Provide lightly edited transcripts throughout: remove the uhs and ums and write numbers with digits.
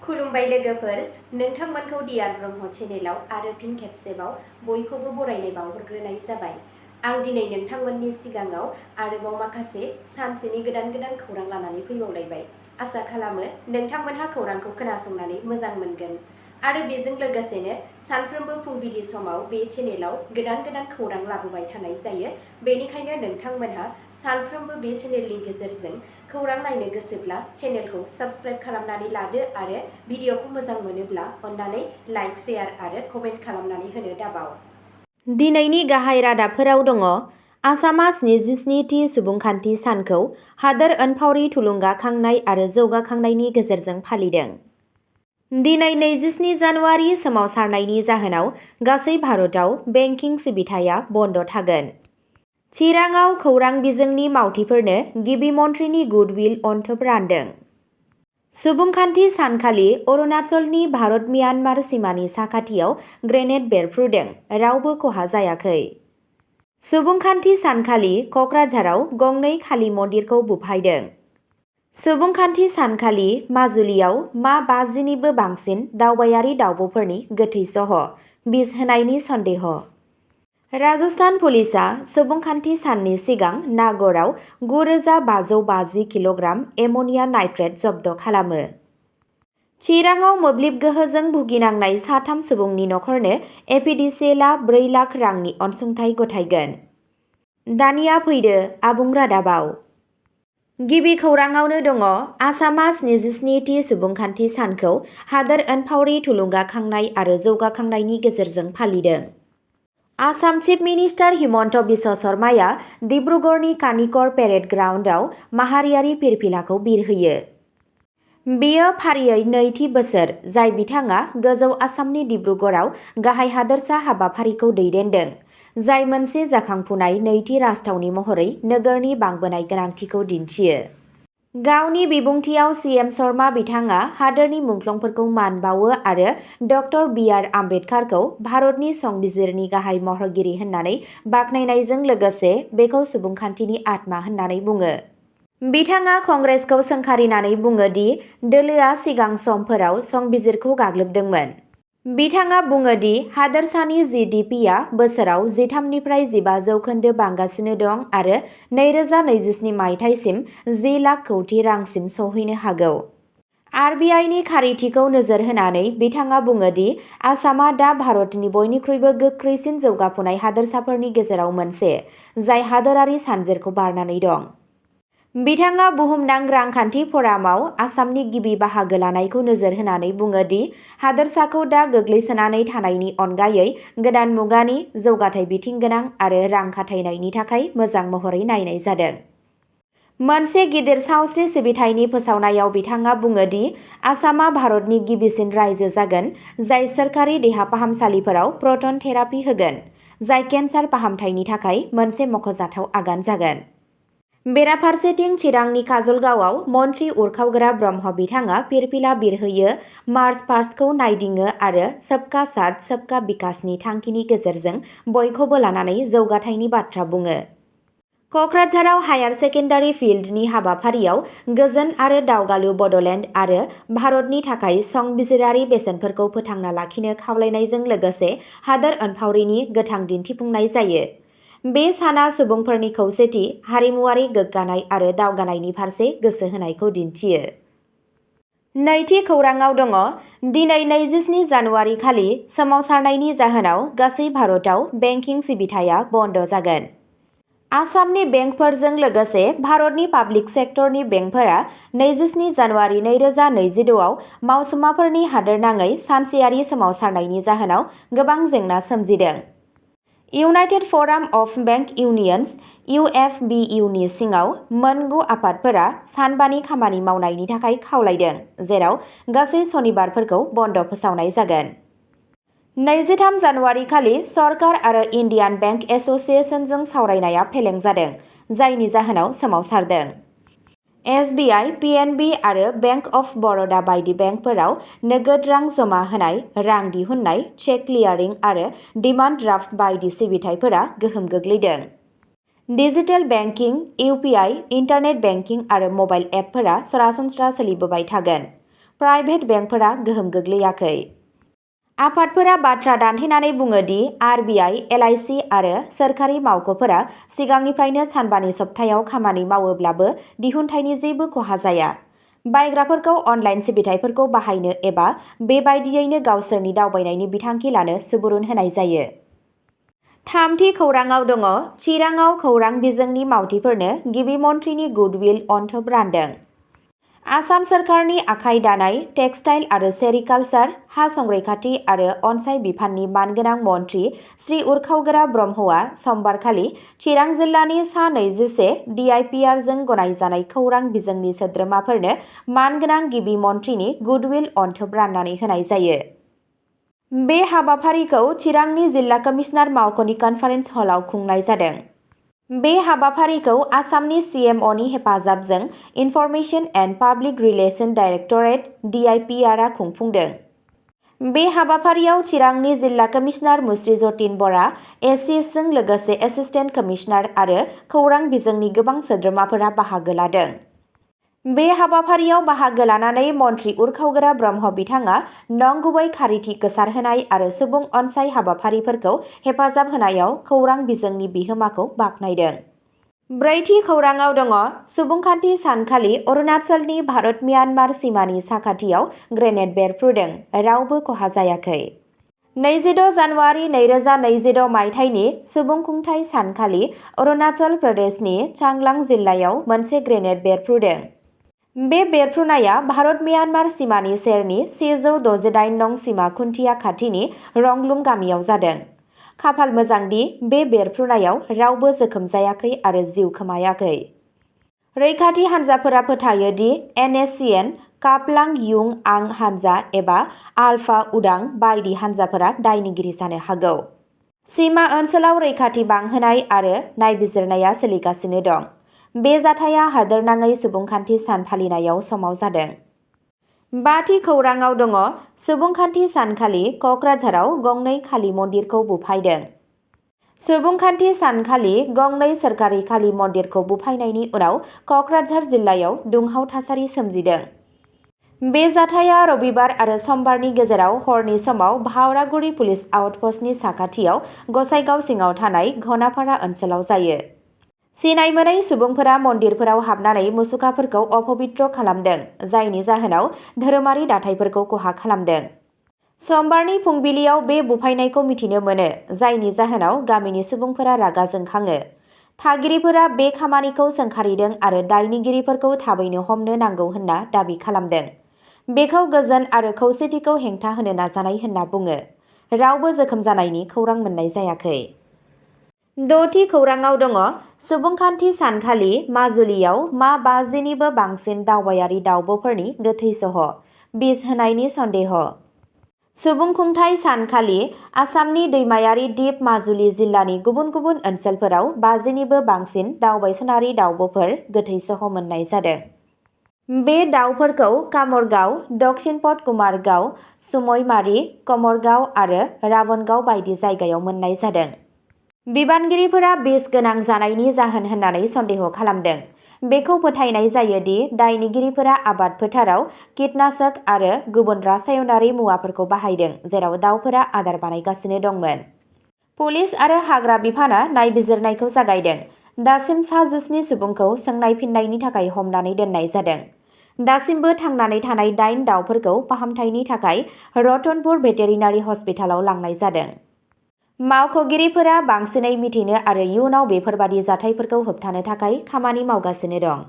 खुलुमबाय लोगोफोर, नोंथांमोनखौ डियार ब्रह्म चेनेलाव आरो फिन खेबसेबाव बयखौबो बरायनाय बावहरग्रोनाय जाबाय। आं दिनै नोंथांमोननि सिगाङाव आरोबाव माखासे सानसेनि गोदान खौरां लानानै फैबावलायबाय। आसा खालामो नोंथांमोनहा खौरांखौ खोनासंनानै मोजां मोनगोन आरो बेजों लोगोसेनो सानफ्रोमबो फुंबिलि समाव बे चेनेलाव गोदान खौरां लाबोबाय थानाय जायो। बेनिखायनो नोंथांमोनहा सानफ्रोमबो बे चेनेलनि गेजेरजों खौरां नायनो गोसोब्ला चेनेलखौ साबस्क्राइब खालामनानै लादो आरो भिडिअखौ मोजां मोनोब्ला अन्नानै लाइक, शेयार आरो कमेन्ट खालामनानै होनो दाबाव। दिनैनि गाहाय रादाबफोराव दङ। आसामा 77थि सुबुंखान्थि सानखौ हादोर अनफावरि थुलुंगाखांनाय आरो जौगाखांनायनि गेजेरजों फालिदों। दिनै 27 जानुवारि सोमावसारनायनि जाहोनाव गासै भारतआव बेंकिं सिबिथाया बन्द थागोन। चिराङाव खौरां बिजोंनि मावथिफोरनो गिबि मन्थ्रिनि गुडविल अनथोब रानदों। सुबुंखान्थि सानखालि अरुणाचलनि भारत-म्यानमार सिमानि साखाथियाव ग्रेनेड बेरफ्रुदों, रावबो खहा जायाखै। सुबुंखान्थि सानखालि कक्राझाराव गंनै खालि मन्दिरखौ बुफायदों। सुबुंखान्थि सानखालि माजुलियाव मा 50निबो बांसिन दावबायारि दावब'फोरनि गोथै सह' बिस होनायनि सन्देह'। राजस्थान पुलिसआ सुबुंखान्थि साननि सिगां नागौराव 9,550 किल'ग्राम एमोनिया नाइट्रेट जब्द खालामो। चिराङाव मोब्लिब गोहोजों भुगिनांनाय 3 सुबुंनि नखरनो एपिडिसिएलआ 4 लाख रांनि अनसुंथाइ गथायगोन। दानिया फैदो आबुं रादाबाव। गिबि खौराङावनो दङ। आसामा 77थि सुबुंखान्थि सानखौ हादोर अनफावरि थुलुंगाखांनाय आरो जौगाखांनायनि गेजेरजों फालिदों। आसाम चिफ मिनिस्टार हिमन्त बिश्व शर्माया डिब्रुगड़नि कानिकर पेरेड ग्राउन्डआव माहारियारि फिरफिलाखौ बिरहोयो। बेयो फारियै नैथि बोसोर जाय बिथाङा गोजौ आसामनि डिब्रुगड़आव गाहाय हादोरसा हाबाफारिखौ दैदेनदों, जाय मोनसे जाखांफुनाय नैथि राजथावनि महरै नोगोरनि बांबोनाय गोनांथिखौ दिन्थियो। गावनि बिबुंथियाव सीएम शर्मा बिथाङा हादोरनि मुंख्लंफोरखौ मान बावो आरो डक्टर बि.आर. आम्बेडकारखौ भारतनि संबिजिरनि गाहाय महरगिरि होननानै बाख्नायनायजों लोगोसे बेखौ सुबुंखान्थिनि आत्मा होननानै बुङो। बिथाङा कंग्रेसखौ सोंखारिनानै बुङो दि दोलोआ सिगां समफोराव संबिजिरखौ गाग्लोबदोंमोन। बिथाङा बुङो दि हादोरसानि जिडिपिआ बोसोराव 13निफ्राय 15% बांगासिनो दं आरो 2027 मायथाइसिम 10 लाख कौटि रांसिम सौहैनो हागौ। आरबिआइनि खारिथिखौ नोजोर होनानै बिथाङा बुङो दि आसामा दा भारतनि बयनिख्रुइबो गोख्रैसिन जौगाफुनाय हादोरसाफोरनि गेजेराव मोनसे, जाय हादोरारि सानजेरखौ बारनानै दं। बिथाङा बुहुमनां रांखान्थि फ'रामाव आसामनि गिबि बाहागो लानायखौ नोजोर होनानै बुङो दि हादोरसाखौ दा गोग्लैसोनानै थानायनि अनगायै गोदान मुगानि, जौगाथाय बिथिं गोनां आरो रां खाथायनायनि थाखाय मोजां महरै नायनाय जादों। मोनसे गिदिर सावस्रि सिबिथायनि फोसावनायाव बिथाङा बुङो दि आसामा भारतनि गिबिसिन रायजो जागोन जाय सोरखारि देहा फाहामसालिफोराव प्रटन थेरापि होगोन, जाय केन्सार फाहामथायनि थाखाय मोनसे मख'जाथाव आगान जागोन। बेराफारसेथिं चिरांनि काजलगावआव मन्थ्रि उरखावग्रा ब्रह्म बिथाङा फिरफिला बिरहोयो, मार्च पास्टखौ नायदिङो आरो सबका साथ सबका बिकासनि थांखिनि गेजेरजों बयखौबो लानानै जौगाथायनि बाथ्रा बुङो। कक्राझाराव हायार सेकेन्डारि फिल्डनि हाबाफारियाव गोजोन आरो दावगालु बड'लेण्ड आरो भारतनि थाखाय संबिजिरारि बेसेनफोरखौ फोथांना लाखिनो खावलायनायजों लोगोसे हादोर अनफावरिनि गोथां दिन्थिफुंनाय जायो। बे साना सुबुंफोरनि खौसेथि, हारिमुआरि गोग्गानाय आरो दावगानायनि फारसे गोसो होनायखौ दिन्थियो। नैथि खौराङाव दङ। दिनै 27 जानुवारि खालि सोमावसारनायनि जाहोनाव गासै भारतआव बेंकिं सिबिथाया बन्द जागोन। आसामनि बेंकफोरजों लोगोसे भारतनि पाब्लिक सेक्टरनि बेंकफोरा 27 जानुवारि 2026 आव मावसुमाफोरनि हादोरनाङै सानसेयारि सोमावसारनायनि जाहोनाव गोबां जेंना सोमजिदों। इउनाइटेड फराम अफ बैंक इउनियन्स (इउएफबिइउ) नि सिङाव मोन 9 आफादफोरा सानबानि खामानि मावनायनि थाखाय खावलायदों, जेराव गासै सनिबारफोरखौ बन्द फोसावनाय जागोन। 23 जानुवारि खालि सरकार आरो इन्डियान बैंक एस'सिएशनजों सावरायनाया फेलें जादों, जायनि जाहोनाव सोमावसारदों। एसबिआइ, पिएनबि आरो बैंक अफ बर'दा बायदि बेंकफोराव नोगोद रां जमा होनाय, रां दिहुननाय, चेक क्लियारिं आरो डिमान्ड ड्राफ्ट बायदि सिबिथायफोरा गोहोम गोग्लैदों। Digital banking, UPI, internet banking आरो मबाइल एपफोरा सरासनस्रा सोलिबोबाय थागोन। प्राइभेट बेंकफोरा गोहोम गोग्लैयाखै। आफादफोरा बाथ्रा दान्थेनानै बुङो दि RBI, LIC आरो सोरखारि मावख'फोरा सिगांनिफ्रायनो सानबानि सप्तायाव खामानि मावोब्लाबो दिहुनथायनि जेबो खहा जाया। बायग्राफोरखौ अनलाइन सिबिथाइफोरखौ बाहायनो एबा बेबायदियैनो गावसोरनि दावबायनायनि बिथांखि लानो सुबुरुन होनाय जायो। थामथि खौराङाव दङ चिराङाव खौरां बिजोंनि मावथिफोरनो गिबि मन्थ्रिनि गुडविल अनथोब रानदों। आसाम सोरखारनि आखाइ दानाय टेक्सटाइल आरो सेरिकालचार, हा संरैखाथि आरो अनसाय बिफाननि मानगोनां मन्थ्रि श्री उरखावगोरा ब्रह्मआ समबारखालि चिरां जिल्लानि सा 21 DIPR-जों गनायजानाय खौरां बिजोंनि सोद्रोमाफोरनो मानगोनां गिबि मन्थ्रिनि गुडविल अनथोब राननानै होनाय जायो। बे हाबाफारिखौ चिरांनि जिल्ला कमिशनार मावख'नि कनफारेन्स हलाव खुंनाय जादों। बे हाबाफारिखौ आसामनि CMOनि हेफाजाबजों information and public relation directorate DIPR-आ खुंफुंदों। बे हाबाफारियाव चिरांनि जिल्ला कमिशनार मुस्रि जतिन बरा, ACS-जों लोगोसे एसिस्टेन्ट कमिशनार आरो खौरां बिजोंनि गोबां सोद्रोमाफोरा बाहागो लादों। बे हाबाफारियाव बाहागो लानानै मन्थ्रि उरखावगोरा ब्रह्म बिथाङा नंगुबै खारिथि गोसारहोनाय आरो सुबुं अनसाय हाबाफारिफोरखौ हेफाजाब होनायाव खौरां बिजोंनि बिहोमाखौ बाख्नायदों। ब्रैथि खौराङाव दङ सुबुंखान्थि सानखालि अरुणाचलनि भारत-म्यानमार सिमानि साखाथियाव ग्रेनेड बेरफ्रुदों, रावबो खहा जायाखै। 26 जानुवारि 2026 मायथाइनि सुबुंखुंथाइ सानखालि अरुणाचल प्रदेशनि चांलां जिल्लायाव मोनसे ग्रेनेड बेरफ्रुदों। बे बेरफ्रुनाया भारत-म्यानमार सिमानि सेरनि 168 नं सिमा खुन्थिया खाथिनि रंग्लुम गामियाव जादों। खाफाल मोजांदि बे बेरफ्रुनायाव रावबो जोखोम जायाखै आरो जिउ खोमायाखै। रैखाथि हान्जाफोरा फोथायो दि NSCN, कापलां युं आं हान्जा एबा आलफा उदां बायदि हान्जाफोरा दायनिगिरि जानो हागौ। सिमा ओनसोलाव रैखाथि बांहोनाय आरो नायबिजिरनाया सोलिगासिनो दं। बे जाथाया हादोरनाङै सुबुंखान्थि सान फालिनायाव समाव जादों। बाथि खौराङाव दङ सुबुंखान्थि सानखालि क'क्राझाराव गंनै खालि मन्दिरखौ बुफायदों। सुबुंखान्थि सानखालि गंनै सोरखारि खालि मन्दिरखौ बुफायनायनि उनाव क'क्राझार जिल्लायाव दुंहाव थासारि सोमजिदों। बे जाथाया रबिबार आरो समबारनि गेजेराव हरनि समाव भावरागुरि पुलिस आउटप'स्टनि साखाथियाव गसाइगाव सिङाव थानाय घनापारा ओनसोलाव जायो। सिनाय मोनै सुबुंफोरा मन्दिरफोराव हाबनानै मुसुखाफोरखौ अपबित्र खालामदों, जायनि जाहोनाव धोरोमारि दाथायफोरखौ खहा खालामदों। समबारनि फुंबिलियाव बे बुफायनायखौ मिथिनो मोनो, जायनि जाहोनाव गामिनि सुबुंफोरा रागा जोंखाङो। थागिरिफोरा बे खामानिखौ सोंखारिदों आरो दायनिगिरिफोरखौ थाबैनो हमनो नांगौ होनना दाबि खालामदों। बेखौ गोजोन आरो खौसेथिखौ हेंथा होनो नाजानाय होनना बुङो। रावबो जोखोम जानायनि खौरां मोननाय जायाखै। द'थि खौराङाव दङ सुबुंखान्थि सानखालि माजुलियाव मा 50निबो बांसिन दावबायारि दावब'फोरनि गोथै सह' बिस होनायनि सन्देह'। सुबुंखुंथाइ सानखालि आसामनि दैमायारि दिप माजुलि जिल्लानि गुबुन गुबुन ओनसोलफोराव 50निबो बांसिन दावबायसनारि दावब'फोर गोथै सह' मोननाय जादों। बे दावफोरखौ कामरगाव, दक्षिणपथ कुमारगाव, सुमयमारी, कमरगाव आरो रावनगाव बायदि जायगायाव मोननाय जादों। बिबानगिरिफोरा बिस गोनां जानायनि जाहोन होननानै सन्देह खालामदों। बेखौ फोथायनाय जायो दि दायनिगिरिफोरा आबाद फोथाराव कीटनाशक आरो गुबुन रासायनारि मुवाफोरखौ बाहायदों, जेराव दावफोरा आदार बानायगासिनो दंमोन। पुलिस आरो हाग्रा बिफानआ नायबिजिरनायखौ जागायदों। दासिम सा 19 सुबुंखौ सोंनाय-फिननायनि थाखाय हमनानै दोननाय जादों। दासिमबो थांनानै थानाय 8 दावफोरखौ फाहामथायनि थाखाय रतनपुर भेटेरिनारि हस्पिटालाव लांनाय जादों। मावख'गिरिफोरा बांसिनै मिथिनो आरो इयुनाव बेफोरबादि जाथायफोरखौ होबथानो थाखाय खामानि मावगासिनो दं।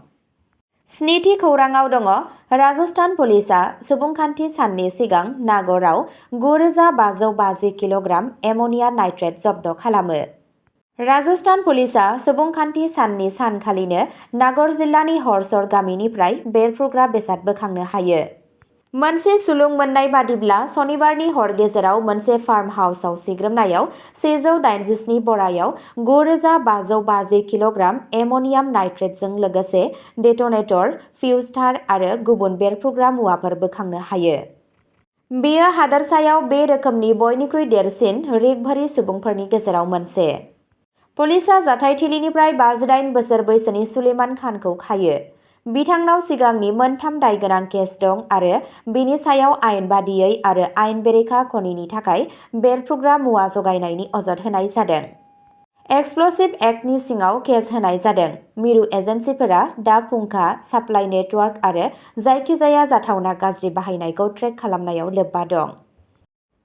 स्निथि खौराङाव दङ राजस्थान पुलिसआ सुबुंखान्थि साननि सिगां नागौराव 9,550 किल'ग्राम एमोनिया नाइट्रेट जब्द खालामो। राजस्थान पुलिसआ सुबुंखान्थि साननि सानखालिनो नागौर जिल्लानि हरसर गामिनिफ्राय बेरफ्रुग्रा बेसाद बोखांनो हायो। मोनसे सुलुं मोननाय बादिब्ला सनिबारनि हर गेजेराव मोनसे फार्म हाउसआव सिग्रोमनायाव 187 बरायाव 9,550 किल'ग्राम एमोनियाम नाइट्रेटजों लोगोसे डेटोनेटर, फिउज तार आरो गुबुन बेरफ्रुग्रा मुवाफोर बोखांनो हायो। बेयो हादोरसायाव बे रोखोमनि बयनिख्रुइ देरसिन रिकभारि सुबुंफोरनि गेजेराव मोनसे। पुलिसआ जाथायथिलिनिफ्राय 58 बोसोर बैसोनि सुलेमान खानखौ खायो। बिथांनाव सिगांनि मोनथाम दायगोनां केस दं आरो बिनि सायाव आयेन बादियै आरो आयेन बेरेखा खनिनि थाखाय बेरफ्रुग्रा मुवा जगायनायनि अजद होनाय जादों। एक्सप्ल'सिभ एक्टनि सिङाव केस होनाय जादों। मिरु एजेन्सिफोरा दा फुंखा, साप्लाइ नेटवर्क आरो जायखिजाया जाथावना गाज्रि बाहायनायखौ ट्रेक खालामनायाव लोब्बा दं।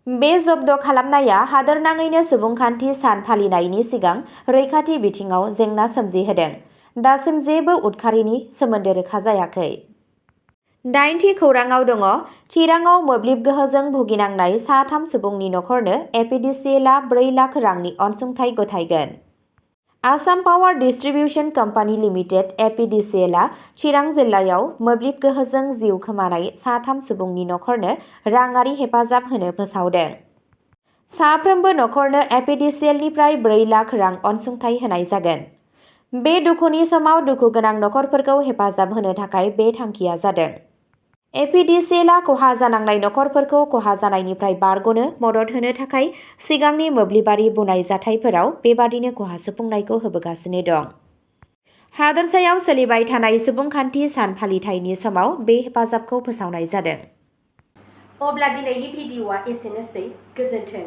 बे जब्द खालामनाया हादोरनाङैनो सुबुंखान्थि सान फालिनायनि सिगां रैखाथि बिथिङाव जेंना सोमजिहोदों। दासिम जेबो उदखारिनि सोमोन्दो रोखा जायाखै। 8थि खौराङाव दङ। चिराङाव मोब्लिब गोहोजों भुगिनांनाय सा 3 सुबुंनि नखरनो एपिडिसिएलआ 4 लाख रांनि अनसुंथाइ गथायगोन। Assam power distribution company limited एपिडिसिएलआ चिरां जिल्लायाव मोब्लिब गोहोजों जिउ खोमानाय सा 3 सुबुंनि नखरनो राङारि हेफाजाब होनो फोसावदों। साफ्रोमबो नखरनो एपिडिसिएलनिफ्राय 4 लाख रां अनसुंथाइ होनाय जागोन। बे दुखुनि समाव दुखु गोनां नखरफोरखौ हेफाजाब होनो थाखाय बे थांखिया जादों। एपिडिसिएलआ खहा जानांनाय नखरफोरखौ खहा जानायनिफ्राय बारग'नो मदद होनो थाखाय सिगांनि मोब्लिबारि बुनाय जाथायफोराव बेबादिनो खहा सुफुंनायखौ होबोगासिनो दं। हादोरसायाव सोलिबाय थानाय सुबुंखान्थि सान फालिथायनि समाव बे हेफाजाबखौ फोसावनाय जादों। अब्ला दिनैनि भिडिअ'आ एसेनोसै। गोजोन्थों।